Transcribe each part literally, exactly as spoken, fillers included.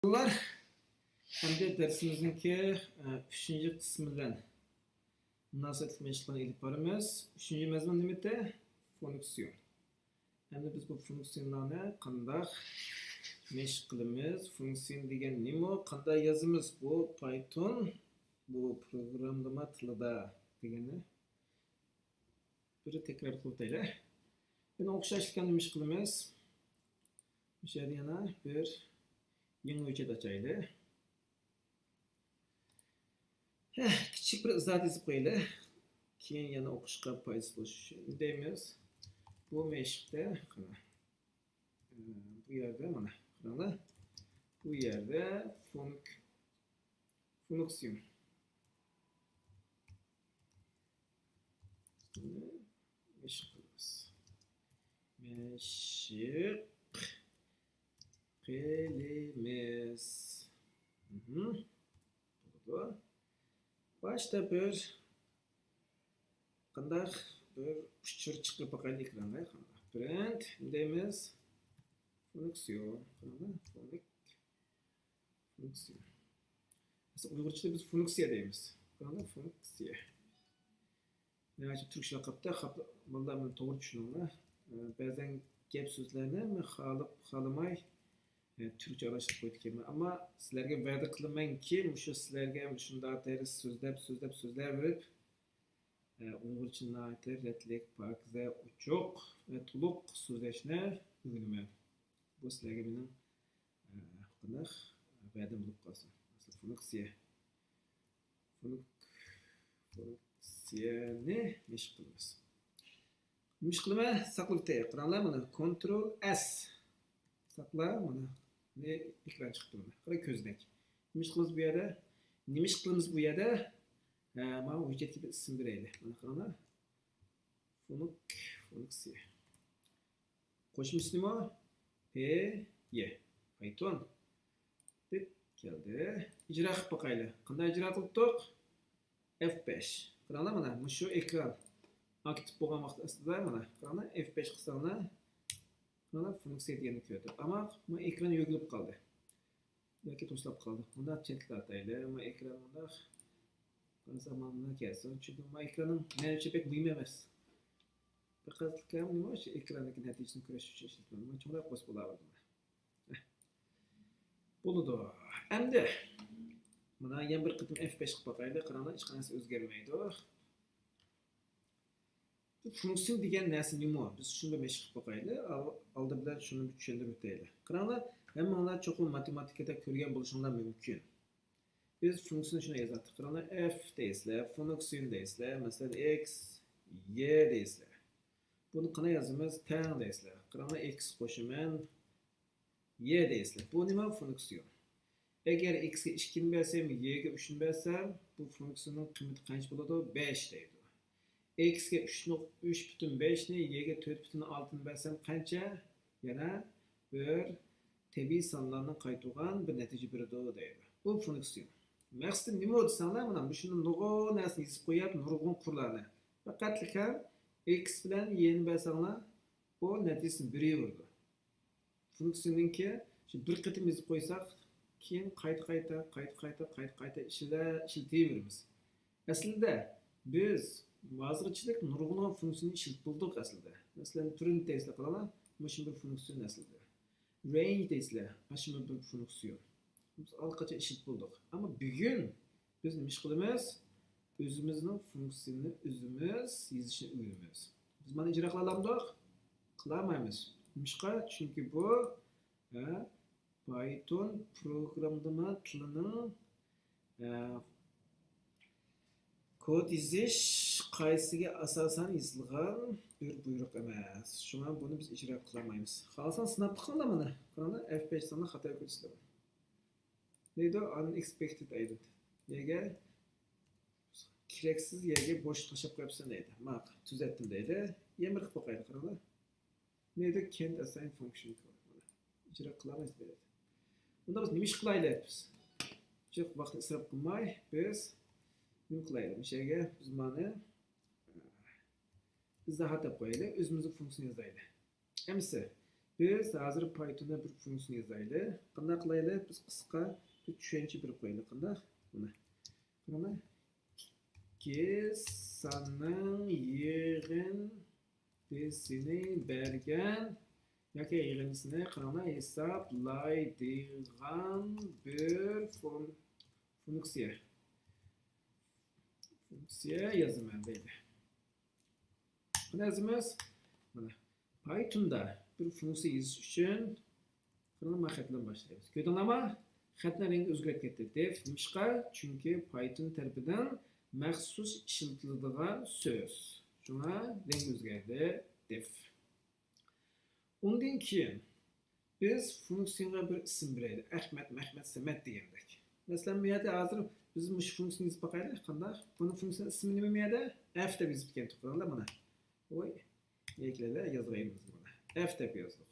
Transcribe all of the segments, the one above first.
بالىلار، ئەمدى دەرسىمىزنىڭكى، ئە، ئۈچىنچى قىسمى بىلەن مۇناسىۋەتلىك مەشىقلەرنى ئېلىپ بارىمىز. ئۈچىنچى مەزمۇن نېمىتى؟ فۇنكسىيون. ئەمدى بىز بۇ فۇنكسىيونلارنى قانداق مەشىق قىلىمىز؟ فۇنكسىيون دېگەن نېمە؟ قانداق يازىمىز؟ بۇ پايتون، بۇ پروگراملىما تىلىدا دېگەننى بىر تەكرار قىلىپ ئۆتەيلى. بۇنىڭ ئوخشاشلىقىنى نېمە ئىش قىلىمىز؟ مۇشۇ يەردە يەنە بىر يېڭى ھۆججەت ئاچايلى. ھە، كىچىك بىر ئىزاھات يېزىپ قويايلى. كېيىن يەنە ئوقۇشقا پايدىسى بولۇشى ئۈچۈن دەيمىز. بۇ مەشىقتە، قانا، بۇ يەردە، مانا، قاراڭلار. بۇ يەردە فۇنك-، فۇنكسىيون. مەشىق قىلىمىز. مەشىق قىلىمىز. مھم. بولىدۇ. باشتا بىر قانداق بىر ئۇچۇر چىقىرىپ باقايلى ئېكرانغا. قانداق؟ پرىنت دەيمىز. فۇنكسىيون. قانداق؟ فۇنك-، فۇنكسىيون. ئەسلى ئۇيغۇرچىدا بىز فۇنكسىيە دەيمىز. قانداق؟ فۇنكسىيە. مېنىڭچە تۈركچە لەقەمدە خاپا، بالىلار مېنى توغرا چۈشىنىڭلار. ئە، بەزەن گەپ سۆزلەرنى مەن خالاپ، خالىماي، ئە، تۈركچە ئارىلاشتۇرۇپ قويىدىكەنمەن. ئەمما سىلەرگە ۋەدە قىلىمەنكى، مۇشۇ سىلەرگە مۇشۇنداق دەرس سۆزلەپ، سۆزلەپ، سۆزلەۋېرىپ، ئە، ئۇيغۇرچە ناھايىتى رەتلىك، پاكىزە، ئوچۇق ۋە تولۇق سۆزلەشنى ئۆگىنىمەن. بۇ سىلەرگە مېنىڭ، ئە، قانداق، ۋەدەم بولۇپ قالسۇن. مەسىلەن، فۇنكسىيە. فۇنك-، فۇنكسىيەنى نېمە ئىش قىلىمىز؟ نېمە ئىش قىلىمەن؟ ساقلاپ ئۆتەي. قاراڭلار مانا، كونترول ئەس. ساقلا، مانا. نى ئېكران چىقىپتۇ مانا. قارا كۆزنەك. نېمە ئىش قىلىمىز بۇ يەردە؟ نېمە ئىش قىلىمىز بۇ يەردە؟ ھە، مانا ھۆججەتكە بىر ئىسىم بېرەيلى. مانا قاراڭلار. فۇنك-، فۇنكسىيە. قوشمىسى نېمە؟ پي ي. پايتون. دەپ كەلدى. ئىجرا قىلىپ باقايلى. قانداق ئىجرا قىلدۇق؟ ئېف بەش. قاراڭلار مانا، مۇشۇ ئېكران ئاكتىپ بولغان ۋاقىت ئەسلىدە مانا، قاراڭلار، ئېف بەش قىلساڭلار، قاراڭلار، فۇنكسىيە دېگەننى كۆردۇق. ئەمما ما ئېكران يۆگىلىپ قالدى. ياكى توسلاپ قالدى. مۇنداق چەتكە تارتايلى. ما ئېكران مۇنداق. قارىسا مانا مۇنداق كەلسۇن. چۈنكى ما ئېكراننىڭ مەن ئۈچۈن بەك مۇھىم ئەمەس. پەقەت نېمە شۇ ئېكراندىكى نەتىجىسىنى كۆرۈش ئۈچۈن ئىشلىتىمەن. مانا چوڭراق بولسا بولاۋېرىدۇ. بولىدۇ. ئەمدى مانا يەنە بىر قېتىم ئېف بەش قىلىپ باقايلى. قاراڭلار، ھېچقانداق ئۆزگەرمەيدۇ. بۇ فۇنكسىيون دېگەن نەرسە نېمە؟ بىز شۇنى بىر مەشىق قىلىپ باقايلى. ئال-، ئالدى بىلەن شۇنى بىر چۈشەندۈرۈپ ئۆتەيلى. قاراڭلار، ھەممىڭلار چوقۇم ماتېماتىكىدا كۆرگەن بولۇشۇڭلار مۇمكىن. بىز فۇنكسىيىنى شۇنداق يازاتتۇق. قاراڭلار، ئېف دەيسىلەر، فۇنكسىيون دەيسىلەر، مەسىلەن، ئېكس، يې دەيسىلەر. بۇنى قانداق يازىمىز؟ تەڭ دەيسىلەر. قاراڭلار، ئېكس قوشىمەن، يې دەيسىلەر. بۇ نېمە؟ فۇنكسىيون. ئەگەر ئېكسكە ئىككىنى بەرسەم، يېگە ئۈچنى بەرسەم، بۇ فۇنكسىيوننىڭ قىممىتى قانچە بولىدۇ؟ بەش دەيدۇ. ئېكسكە ئۈچ نۇق-، ئۈچ پۈتۈن بەشنى، يېگە تۆت پۈتۈن ئالتىنى بەرسەم قانچە؟ يەنە بىر تەبىئىي سانلارنى قايتۇرغان بىر نەتىجە بېرىدۇ دەيدۇ. بۇ فۇنكسىيون. مەقسىتى نېمە دېسەڭلار، مانا مۇشۇنى نۇرغۇن نەرسىنى يېزىپ قويۇپ، نۇرغۇن قۇرلارنى. پەقەتلىكەن ئېكس بىلەن يېنى بەرسەڭلار، بۇ نەتىجىسىنى بېرىۋېرىدۇ. فۇنكسىيىنىڭكى شۇ بىر قېتىم يېزىپ قويساق، كېيىن قايتا، قايتا، قايتا، قايتا، قايتا، قايتا ئىشلە-، ئىشلىتىۋېرىمىز. ئەسلىدە بىز ھازىرچىلىك نۇرغۇنلىغان فۇنكسىيىنى ئىشلىتىپ بولدۇق ئەسلىدە. مەسىلەن، پرىنت دەيسىلەر، قاراڭلار، مۇشۇ بىر فۇنكسىيون ئەسلىدە. رەينج دەيسىلەر، ئاشۇمۇ بىر فۇنكسىيون. بىز ئاللىقاچان ئىشلىتىپ بولدۇق. ئەمما بۈگۈن بىز نېمە ئىش قىلىمىز؟ ئۆزىمىزنىڭ فۇنكسىيىنى ئۆزىمىز يېزىشنى ئۆگىنىمىز. بىز مانا ئىجرا قىلالامدۇق؟ قىلالمايمىز. نېمىشقا؟ چۈنكى بۇ، ھە، پايتون پروگراملىما تىلىنىڭ، ھە، كود يېزىش قائىدىسىگە ئاساسەن يېزىلغان بىر بۇيرۇق ئەمەس. شۇڭا بۇنى بىز ئىجرا قىلالمايمىز. خالىساڭ سىناپ بېقىڭلار مانا. قاراڭلار، ئېف بەش ساندا خاتا كۆرىسىلەر. دەيدۇ، unexpected error. نېگە؟ كېرەكسىز يەرگە بوش تاشلاپ قويۇپسەن دەيدۇ. ماق، تۈزەتتىم دەيدۇ. يەنە بىر قىلىپ باقايلى، قاراڭلار. نېدە can't assign function code. ئىجرا قىلالمايسىز دەيدۇ. ئۇندا بىز نېمە ئىش قىلايلى بىز؟ جىق ۋاقىتنى ئىسراپ قىلماي بىز نېمە قىلايلى؟ مۇشۇ يەرگە بىز مانا ئىزاھات دەپ قويايلى. ئۆزىمىزنىڭ فۇنكسىيىنى يازايلى. ئەمىسە، بىز ھازىر پايتوندا بىر فۇنكسىيە يازايلى. قانداق قىلايلى؟ بىز قىسقا بىر چۈشەنچە بېرىپ قويايلى. قانداق؟ مانا. قاراڭلار. ئىككى ساننىڭ يىغىندىسىنى بەرگەن ياكى يىغىندىسىنى قاراڭلار ھېسابلايدىغان بىر فۇن-، فۇنكسىيە. فۇنكسىيە يازىمەن دەيدۇ. قانداق يازىمىز؟ مانا، پايتوندا بىر فۇنكسىيە يېزىش ئۈچۈن، قاراڭلار، مانا خەت بىلەن باشلايمىز. كۆردۈڭلارمۇ؟ خەتنىڭ رەڭگى ئۆزگىرىپ كەتتى. دېف. نېمىشقا؟ چۈنكى پايتون تەرىپىدىن مەخسۇس ئىشلىتىلىدىغان سۆز. شۇڭا رەڭگى ئۆزگەردى. دېف. ئۇندىن كېيىن بىز فۇنكسىيەگە بىر ئىسىم بېرەيلى. ئەخمەت، مەخمەت، سەمەت دېگەندەك. مەسىلەن، بۇ يەردە ھازىر بىز مۇشۇ فۇنكسىيەنى يېزىپ باقايلى. قانداق؟ بۇنىڭ فۇنكسىيەنىڭ ئىسمى نېمە بۇ يەردە؟ ئەف دەپ يېزىپ كەتتۇق. قاراڭلار مانا. ۋوي. يەكلەيلى، يازغىنىمىز مانا. ئەف دەپ يازدۇق.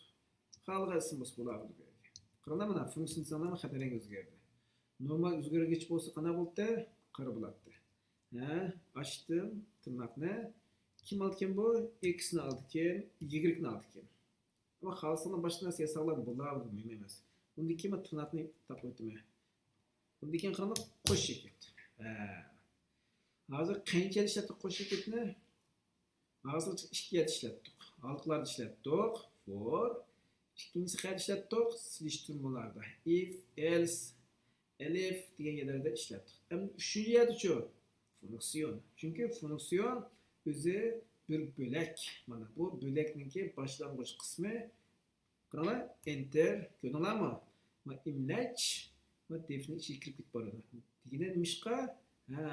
خالىغان ئىسىم بولسا بولاۋېرىدۇ بۇ يەرگە. قاراڭلار مانا، فۇنكسىيەنى ساناما خەت رەڭگى ئۆزگەردى. نورمال ئۆزگەرگۈچى بولسا قانداق بولاتتى؟ قارا بولاتتى. ھە، ئاچتىم تىرناقنى. كىم ئالىدىكەن بۇ؟ ئېكسنى ئالىدىكەن، يىگرېكنى ئالىدىكەن. ئەمما خالىساڭلار باشقا نەرسە يازساڭلار بولىدۇ، مۇھىم ئەمەس. ئۇندىن كېيىن مەن تىرناقنى تاقىۋېتىمەن. ئۇندىن كېيىن قاراڭلار، قوش چېكىت. ھە. ھازىر قانچە يەردە ئىشلەتتۇق قوش چېكىتنى؟ ھازىرغىچە ئىككى يەردە ئىشلەتتۇق. ھالقىلاردا ئىشلەتتۇق. فور. ئىككىنچىسى قەيەردە ئىشلەتتۇق؟ سېلىشتۇرمىلاردا. ئىف، ئېلس، ئېلىف دېگەن يەرلەردە ئىشلەتتۇق. ئەمدى ئۈچىنچى يەردىچۇ؟ فۇنكسىيون. چۈنكى فۇنكسىيون ئۆزى بىر بۆلەك. مانا بۇ بۆلەكنىڭكى باشلانغۇچ قىسمى. قاراڭلار، ئېنتېر. كۆردۈڭلارمۇ؟ مانا ئىملەچ، مانا دېفنىڭ ئىچىگە كىرىپ كېتىپ بارىدۇ. دېگىنى نېمىشقا؟ ھە،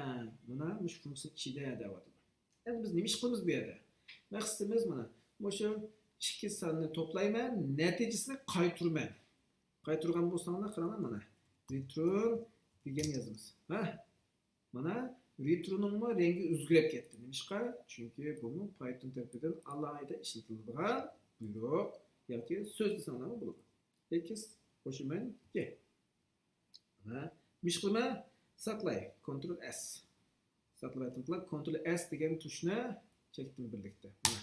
مانا مۇشۇ فۇنكسىيە ئىچىدە دەۋاتىدۇ. ئەمدى بىز نېمە ئىش قىلىمىز بۇ يەردە؟ مەقسىتىمىز مانا مۇشۇ ئىككى ساننى توپلايمەن، نەتىجىسىنى قايتۇرىمەن. قايتۇرغان بولساڭلار، قاراڭلار مانا. رېتۇرن دېگەن يازىمىز. ھە؟ مانا رېتۇرننىڭمۇ رەڭگى ئۆزگىرىپ كەتتى. نېمىشقا؟ چۈنكى بۇمۇ پايتون تەرىپىدىن ئالاھىدە ئىشلىتىلىدىغان بۇيرۇق ياكى سۆز دېسەڭلارمۇ بولىدۇ. ئېكس قوشىمەن ئىككى. ھە، نېمە ئىش قىلىمەن؟ ساقلاي، كونترول ئېس. ساقلاي، كونترول ئېس دېگەن تۇشنى چەكتىم بىرلىكتە. مانا.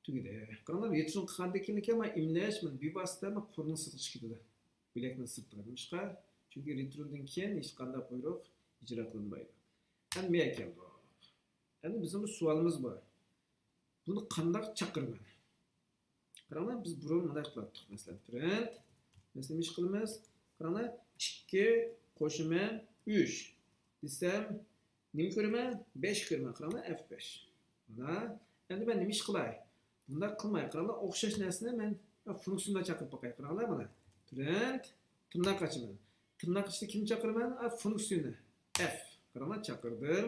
تۈگىدى. قاراڭلار، رېتۇرن قىلغاندىن كېيىن مانا ئىملەش، مانا بىۋاسىتە مانا قۇرنىڭ سىرتىغا چىقىپ كېتىدۇ. بۆلەكنىڭ سىرتىغا. نېمىشقا؟ چۈنكى رېتۇرندىن كېيىن ھېچقانداق بۇيرۇق ئىجرا قىلىنمايدۇ. ئەمدى مەيەگە كەلدۇق. ئەمدى بىزنىڭ بىر سوئالىمىز بار. بۇنى قانداق چاقىرىمەن؟ قاراڭلار، بىز بۇرۇن مۇنداق قىلاتتۇق، مەسىلەن، پرىنت. مەسىلەن، نېمە ئىش قىلىمىز؟ قاراڭلار، ئىككى قوشىمەن ئۈچ دېسەم، نېمە كۆرىمەن؟ بەش كۆرىمەن. قاراڭلار، ئەف بەش. مانا، ئەمدى مەن نېمە ئىش قىلاي؟ بۇنداق قىلماي، قاراڭلار، ئوخشاش نەرسىنى مەن فۇنكسىيەنى چاقىرىپ باقاي. قاراڭلار، مانا، پرىنت، تىرناق ئاچىمەن. تىرناق ئىچىدە كىمنى چاقىرىمەن؟ ئا، فۇنكسىيەنى. ئەف. قاراڭلار، چاقىردىم.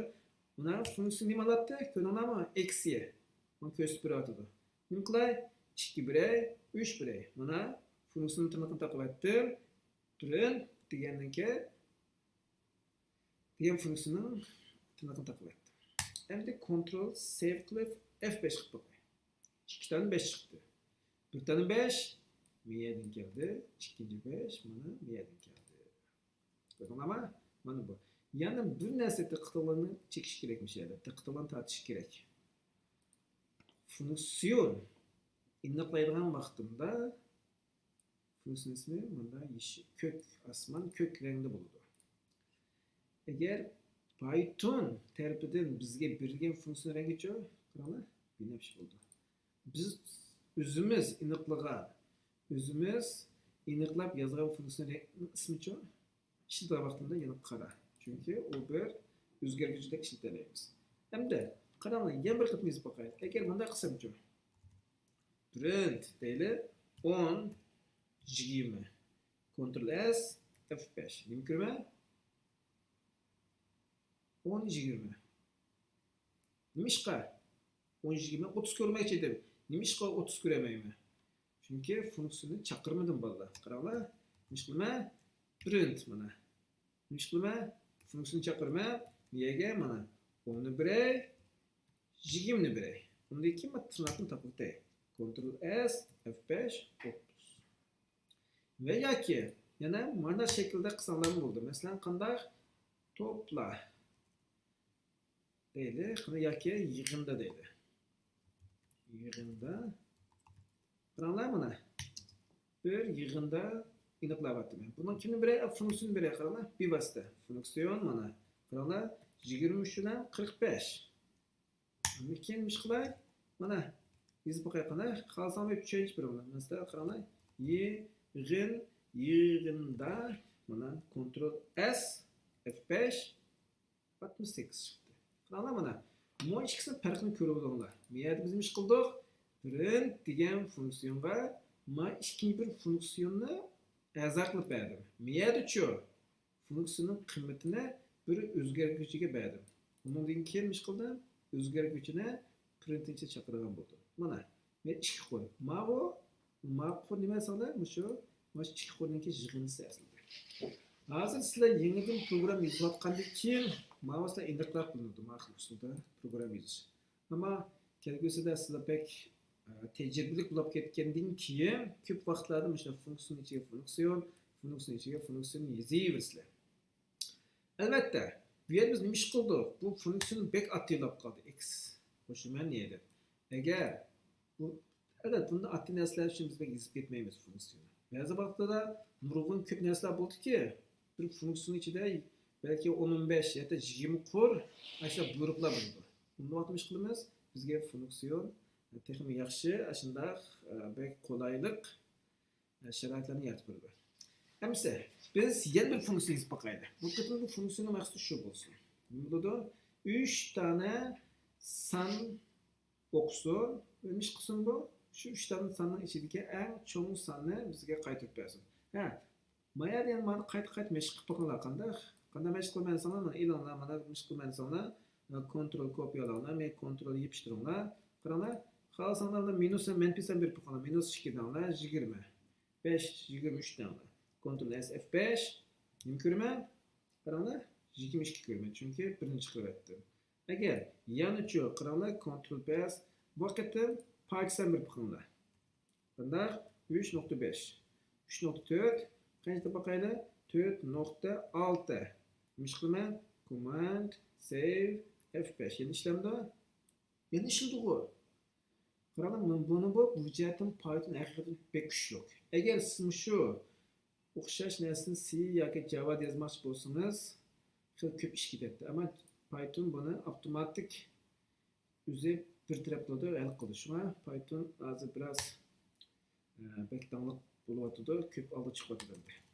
مانا فۇنكسىيە نېمە ئالاتتى؟ كۆردۈڭلارمۇ؟ ئېكسىيە. مانا كۆرسىتىپ بېرىۋاتىدۇ. نېمە قىلاي؟ ئىككى بېرەي، ئۈچ بېرەي. مانا فۇنكسىيەنىڭ تىرنىقىنى تاقىۋەتتىم. پرىنت دېگەندىن كېيىن دېگەن فۇنكسىيەنىڭ تىرنىقىنى تاقىۋەتتىم. ئەمدى كونترول سېيف قىلىپ، ئەف بەش قىلىپ باقاي. ئىككى دانە بەش چىقتى. بىر دانە بەش مىيەدىن كەلدى، ئىككىنچى بەش مانا مىيەدىن كەلدى. كۆردۈڭلارمۇ؟ مانا بۇ. يەنە بىر نەرسە دىققىتىڭلارنى چېكىش كېرەك مۇشۇ يەردە. دىققىتىڭلارنى تارتىش كېرەك. فۇنكسىيون ئېنىقلايدىغان ۋاقتىمدا فۇنكسىيىنىڭ ئىسمى مۇندا يېشىل، كۆك، ئاسمان، كۆك رەڭدە بولىدۇ. ئەگەر پايتون تەرىپىدىن بىزگە بېرىلگەن فۇنكسىيىنىڭ رەڭگىچۇ؟ قاراڭلار، بىنەپشە بولىدۇ. بىز ئۆزىمىز ئېنىقلىغان، ئۆزىمىز ئېنىقلاپ يازغان فۇنكسىيىنىڭ رەڭ-، ئىسمىچۇ؟ ئىشلىتىدىغان ۋاقتىمدا يەنە قارا. چۈنكى ئۇ بىر ئۆزگەرگۈچىدەك ئىشلىتەلەيمىز. ئەمدى قاراڭلار، يەنە بىر قېتىم يېزىپ باقايلى. ئەگەر مۇنداق قىلسامچۇ؟ پرىنت دەيلى، ئون، يىگىرمە. كونترول ئېس، ئەف بەش. نېمە كۆرىمەن؟ ئون، يىگىرمە. نېمىشقا؟ ئون، يىگىرمە، ئوتتۇز كۆرمەكچى ئىدىم. نېمىشقا ئوتتۇز كۆرەلمەيمەن؟ چۈنكى فۇنكسىيىنى چاقىرمىدىم، بالىلار. قاراڭلار، نېمە ئىش قىلىمەن؟ پرىنت مانا. نېمە ئىش قىلىمەن؟ فۇنكسىيىنى چاقىرىمەن. نېمىگە؟ مانا، ئوننى بېرەي، يىگىرمىنى بېرەي. ئۇندىن كېيىن مانا تىرناقنى تاقىۋېتەي. كونترول ئېس، ئەف بەش، ئوتتۇز. ۋە ياكى يەنە مانا شەكىلدە قىلساڭلارمۇ بولىدۇ. مەسىلەن، قانداق؟ توپلا دەيلى، قانداق؟ ياكى يىغىندا دەيلى. يىغىندا. قاراڭلار مانا. بىر يىغىندا ئېنىقلاۋاتىمەن. بۇنىڭ كىمنىڭ بىرى؟ فۇنكسىيىنىڭ بىرى. قاراڭلار، بىۋاسىتە فۇنكسىيون مانا. قاراڭلار، يىگىرمە ئۈچ بىلەن قىرىق بەش. كېيىن نېمە ئىش قىلاي؟ مانا، يېزىپ باقاي قانداق. خالىساڭلار چۈشەنچە بېرىڭلار. مەسىلەن، قاراڭلار، يىغىن، يىغىندا، مانا، كونترول ئېس، ئېف بەش، ئاتمىش سەككىز چىقتى. قاراڭلار مانا، مۇ ئىككىسىنىڭ پەرقىنى كۆرۈۋېلىڭلار. مۇ يەردە بىز نېمە ئىش قىلدۇق؟ پرىنت دېگەن فۇنكسىيونغا ما ئىككىنچى بىر فۇنكسىيوننى ئەزا قىلىپ بەردىم. مۇ يەردىچۇ؟ فۇنكسىيىنىڭ قىممىتىنى بىر ئۆزگەرگۈچىگە بەردىم. ئۇنىڭدىن كېيىن نېمە ئىش قىلدىم؟ ئۆزگەرگۈچىنى پرىنتنىڭ ئىچىگە چاقىرغان بولدۇم. مانا، مەن ئىككى قۇر. ماۋۇ، ماۋۇ قۇر نېمە دېسەڭلار؟ مۇشۇ، مۇشۇ ئىككى قۇرنىڭكى يىغىندىسى ئەسلىدە. ھازىر سىلەر يېڭىدىن پروگرام يېزىۋاتقاندىن كېيىن، ماۋۇ سىلەر ئېنىقراق بىلىنىدۇ، ماۋۇ خىل ئۇسۇلدا پروگرام يېزىش. ئەمما كەلگۈسىدە سىلەر بەك، ئە، تەجرىبىلىك بولۇپ كەتكەندىن كېيىن، كۆپ ۋاقىتلاردا مۇشۇ فۇنكسىيىنىڭ ئىچىگە فۇنكسىيون، فۇنكسىيىنىڭ ئىچىگە فۇنكسىيون يېزىۋېرىسىلەر. ئەلۋەتتە، بۇ يەردە بىز نېمە ئىش قىلدۇق؟ بۇ فۇنكسىيونى بەك ئاددىيلاپ قالدى. ئېكس قوشىمەن يە دەپ. ئەگەر بۇ، ئەلۋەتتە، بۇنداق ئاددىي نەرسىلەر ئۈچۈن بىز بەك يېزىپ كەتمەيمىز فۇنكسىيونى. بەزى ۋاقىتلاردا نۇرغۇن كۆپ نەرسىلەر بولىدۇكى، بىر فۇنكسىيونىڭ ئىچىدە بەلكى ئون، ئون بەش ياكى يىگىرمە قۇر ئاشۇنداق بۇيرۇقلار بولىدۇ. بۇنداق ۋاقىتتا نېمە ئىش قىلىمىز؟ بىزگە فۇنكسىيون تېخىمۇ ياخشى، ئاشۇنداق، ئە، بەك قولايلىق، ئە، شارائىتلارنى يارىتىپ بېرىدۇ. ئەمىسە، بىز يەنە بىر فۇنكسىيە يېزىپ باقايلى. بۇ قېتىمقى فۇنكسىيەنىڭ مەقسىتى شۇ بولسۇن. نېمە بولىدۇ؟ ئۈچ دانە سان ئوقۇسۇن ۋە نېمە ئىش قىلسۇن بۇ؟ شۇ ئۈچ دانە ساننىڭ ئىچىدىكى ئەڭ چوڭ ساننى بىزگە قايتۇرۇپ بەرسۇن. ھە، ما يەردە يەنە مانا قايتا-قايتا مەشىق قىلىپ باقىڭلار قانداق؟ قانداق مەشىق قىلىمەن دېسەڭلار، مانا ئېلىڭلار، مانا مەشىق قىلىمەن دېسەڭلار، كونترول كوپىيالاڭلار، مەن كونترول يېپىشتۇرۇڭلار. قاراڭلار، خالىساڭلار مۇندا مىنۇس ۋە مەنپىي سان بېرىپ باقىڭلار. مىنۇس ئىككى دەڭلار، يىگىرمە. بەش، يىگىرمە ئۈچ دەڭلار. كونترول ئېس ئېف بەش. نېمە كۆرىمەن؟ قاراڭلار، يىگىرمە ئىككى كۆرىمەن، چۈنكى بىرنى چىقىرىۋەتتىم. ئەگەر يەنىچۇ، قاراڭلار، كونترول پەس، بۇ قېتىم پايدا سان بېرىپ باقىڭلار. قانداق؟ ئۈچ نۇقتا بەش. ئۈچ نۇقتا تۆت. قانچە دەپ باقايلى؟ تۆت نۇقتا ئالتە. نېمە ئىش قىلىمەن؟ كوماند، سېيۋ، ئېف بەش. يەنە ئىشلەمدۇ؟ يەنە ئىشلىدىغۇ. قاراڭلار، مانا بۇنى بۇ، بۇ جەھەتتىن پايتون ھەقىقەتەن بەك كۈچلۈك. ئەگەر سىز مۇشۇ ئوخشاش نەرسىنى سى ياكى جاۋادا يازماقچى بولسىڭىز، خېلى كۆپ ئىش كېتەتتى. ئەمما پايتون بۇنى ئاپتوماتىك ئۆزى بىر تەرەپ قىلىدۇ، ھەل قىلىدۇ. شۇڭا پايتون ھازىر بىراز، ئە، بەك داڭلىق بولۇۋاتىدۇ، كۆپ ئالدىغا چىقىۋاتىدۇ ئەمدى.